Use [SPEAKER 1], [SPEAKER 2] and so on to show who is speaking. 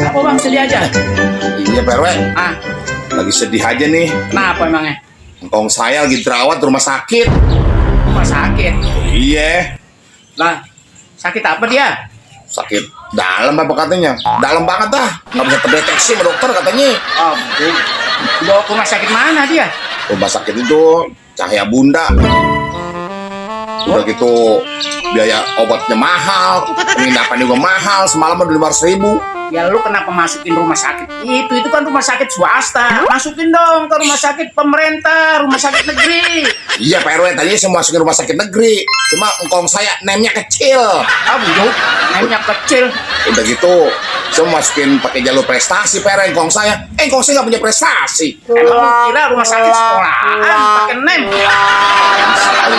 [SPEAKER 1] Apa bang, sedih aja?
[SPEAKER 2] Iya Pak RW,
[SPEAKER 1] Ah,
[SPEAKER 2] lagi sedih aja nih.
[SPEAKER 1] kenapa emangnya?
[SPEAKER 2] Engkong saya lagi dirawat di rumah sakit.
[SPEAKER 1] Rumah sakit.
[SPEAKER 2] Iya,
[SPEAKER 1] Lah, sakit apa dia?
[SPEAKER 2] sakit dalam apa katanya? Dalam banget dah, nggak bisa terdeteksi sama dokter katanya.
[SPEAKER 1] Oh, dibawa ke rumah sakit mana dia?
[SPEAKER 2] Rumah sakit itu Cahaya Bunda. Udah gitu biaya obatnya mahal, penginapan juga mahal, semalam udah 500.000.
[SPEAKER 1] Ya lu kenapa masukin rumah sakit itu kan rumah sakit swasta. Masukin dong ke rumah sakit pemerintah, rumah sakit negeri.
[SPEAKER 2] Iya Pak RW, tadinya saya masukin rumah sakit negeri, cuma engkong saya nemnya kecil.
[SPEAKER 1] Ah, buduk, namanya kecil.
[SPEAKER 2] Udah gitu saya masukin pakai jalur prestasi Pak RW, engkong saya nggak punya prestasi.
[SPEAKER 1] Emang lu kira rumah sakit sekolahan pakai nem?
[SPEAKER 2] Sekali